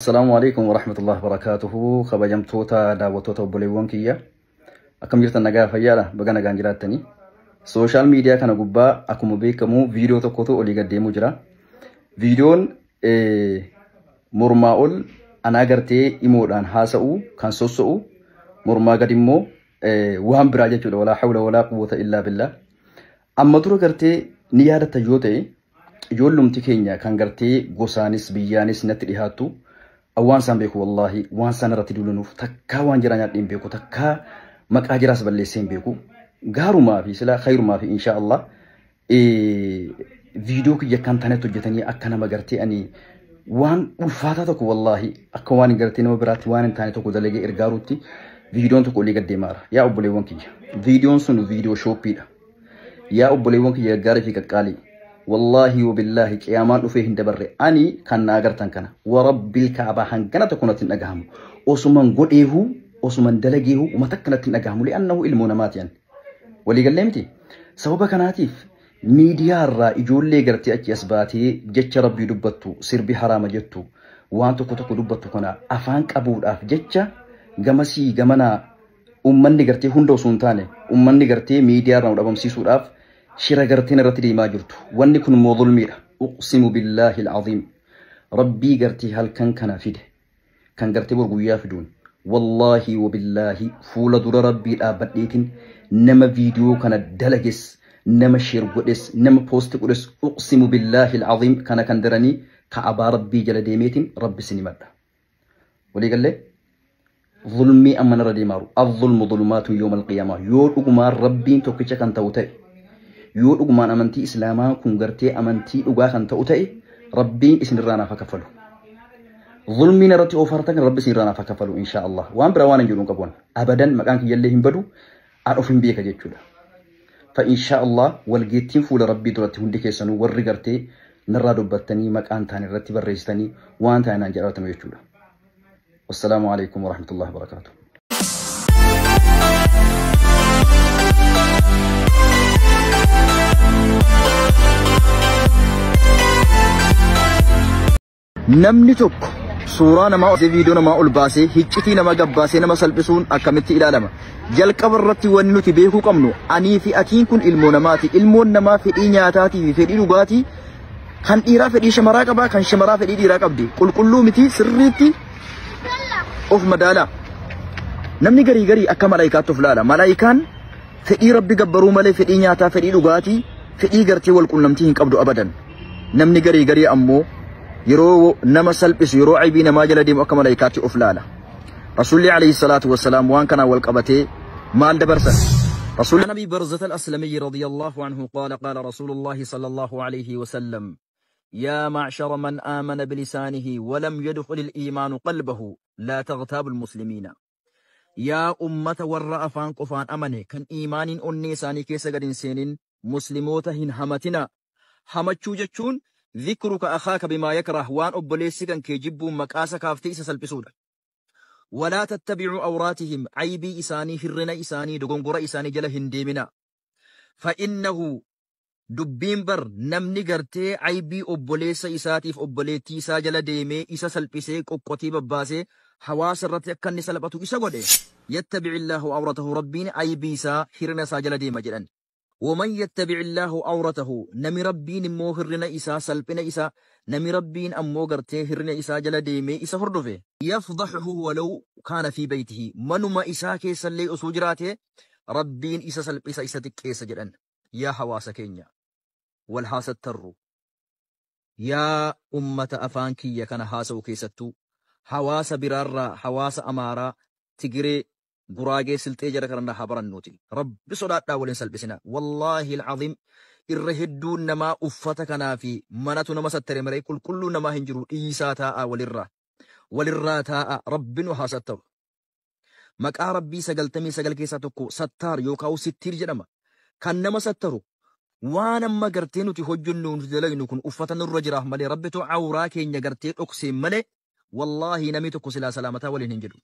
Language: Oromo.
Assalaamu alaikum warahmatullahi wabarakatuhu. Kabajamtoota daawwattoota obboleewwan kiyya. Akkam jirtan, nagaa fayyaadha? Baga nagaan jiraattanii. Social media kana gubbaa akkuma beekamu viidiyoo tokkotu olii gad deemuu jira. Viidiyoon mormaa ol anaa gartee imoodhaan haasa'u kan sosso'u, mormaa gad immoo waan biraa jechuudha. Walaa hawla walaa quwwata illaa billah. Amma dura gartee ni yaadatta yoo ta'e, ijoollumti keenya kan gartee gosaanis biyyaanis natti dhihaattu, waan isaan beeku, wallaahi, waan isaan irratti duulanuuf takkaa waan jiraa nyaadhee hin beeku, takkaa maqaa jiraas balleessee hin beeku. Gaarumaa fi sila khayrumaa fi insha Allah viidiyoo kiyya kan taanetti hojjetanii akka nama gartee ani waan ulfaataa tokko, wallaahi, akka waan gartee nama biraatti waan hin taane tokko dalagee ergaaruutti viidiyoon tokko olii gad deemaara. Yaa obboleewwan kiyya, viidiyoon sun viidiyoo shooppiidha. Yaa obboleewwan kiyya gaggaarii fi qaqqaalii, wallaahi wabillaahi, qiyaamaan dhufee hin dabarre, ani kan na agartan kana, warabbil kaabaa, hangana tokko natti hin dhagahamu. Osuman godheehu, osuman dalageehu, uma takka natti hin dhagahamu, li'annahu ilmoo namaati. Ani waliigallee miti. Sababa kanaatiif miidiyaa irraa ijoollee gartee achi as baatee jecha rabbii dubbattu, sirbi haraama jettu, waan tokko tokko dubbattu kana afaan qabuudhaaf jecha gamasii gamanaa ummanni gartee hunda osoo hin taane ummanni gartee miidiyaa irraa nu dhabamsiisuudhaaf shira garteen irratti deemaa jirtu. Wanni kun immoo zulmiidha. Uqsimu billaahi alcaziim. Rabbii gartee halkan kana fide. Kan gartee bor guyyaa fiduun. Wallaahi wabillaahi, fuula dura rabbii dhaabbadheetiin nama viidiyoo kana dalages, nama share godhes, nama post godhes, uqsimu billaahi alcaziim, kana kan daranii ka'abaa rabbii jala deemeetiin rabbi isin himadha. Walii gallee? Zulmii amma narra deemaaru. الظلم ظلمات يوم القيامة. Yoo dhugumaan rabbiin tokkicha kan ta'u ta'e, yoo dhugumaan amantii islaamaa kun gartee amantii dhugaa kan ta'u ta'e, rabbiin isinirraa naaf kaffalu. Zulmiin irratti oofartan rabbi isinirraa naaf kaffalu insha Allah. Waan biraa waan hin jedhu hin qabu. Abadan maqaan kiyyallee hin badu, an of hin beeka jechuudha. Fa insha Allah walgeettiin fuula rabbii duratti hundi keessanuu warri gartee narraa dubbattanii maqaan ta'an irratti barreessitanii waan ta'an naan jedhatan jechuudha. والسلام عليكم ورحمة الله وبركاته. Namni tokko suuraa namaa, viidiyoo namaa ol baasee, hiccitii nama gabbaasee nama salphisuun akkamitti ilaalama? Jalqaba irratti wanni nuti beekuu qabnu, anii fi atiin kun ilmoo namaati. Ilmoon namaa fedhii nyaataatii fi fedhii dhugaatii, kan dhiiraa fedhii shamaraa qabaa, kan shamaraa fedhii dhiiraa qabdi. Qulqulluu miti, sirriitti of madaalaa. Namni garii garii akka malaayikaatti of laala. Malaayikaan fedhii rabbi gabbaruu malee fedhii nyaataa, fedhii dhugaatii, fedhii gartee wal qunnamtii hin qabdu abadan. Namni garii garii ammoo yeroo nama salphisu, yeroo aybii namaa jala deemu akka malaayikaatti of laala. Rasuulli alayhi salaatu wassalaam waan kanaan wal qabatee maal dabarsan? رسول عن أبي برزة الأسلمي رضي الله عنه قال: قال رسول الله صلى الله عليه وسلم: يا معشر من آمن بلسانه ولم يدخل الإيمان قلبه، لا تغتابوا المسلمين. Yaa ummata warra afaan qofaan amane kan iimaaniin onnee isaanii keessa gad hin seenin, musliimoota hin hamatina. Hamachuu jechuun ذكرك أخاك بما يكره, waan obboleessi kan kee jibbuun maqaasa kaaftee isa salphisuudha. ولا تتبعوا عوراتهم, aybii isaanii, hirrina isaanii, dogongora isaanii jala hin deemina. فإنه, dubbiin bar namni gartee aybii obboleessa isaatiif obboleettii isaa jala deemee isa salphisee qoqqotii babbaasee hawaasa irratti akka inni salphatu isa godhe, يتبع الله عورته, rabbiin aybii isaa, hirrina isaa jala deema jedhan. ومن يتبع الله عورته, nami rabbiin immoo hirrina isaa, salphina isaa, nami rabbiin ammoo gartee hirrina isaa jala deemee isa hordofe, يفضحه ولو كان في بيته, manuma isaa keessallee osoo jiraate rabbiin isa salphisa, isa xiqqeessa jedhan. Yaa hawaasa keenya, wal haasattarru. Yaa ummata afaan kiyya kana haasa'u, keessattuu hawaasa biraarraa, hawaasa Amaaraa, Tigiree, Guraagee, Silxee, jara kanarraa haa barannuuti. Rabbi sodaadhaa, waliin salphisina. Wallaahi alcaziim, irra hedduun namaa uffata kanaa fi manatu nama sattare malee qulqulluu namaa hin jiru. Dhiisaa, taa'aa walirraa. Walirraa taa'a, rabbi nu haa sattaru. Maqaa rabbii 99 keessaa tokko sattaar yookaan sittiir jedhama. Kan nama sattaru waan amma gartee nuti hojjennu, nuti dalagnu kun uffata nurra jiraaf malee, rabbitu awraa keenya gartee dhokseen malee, wallaahi, namni tokko silaa salaamataa waliin hin jedhu.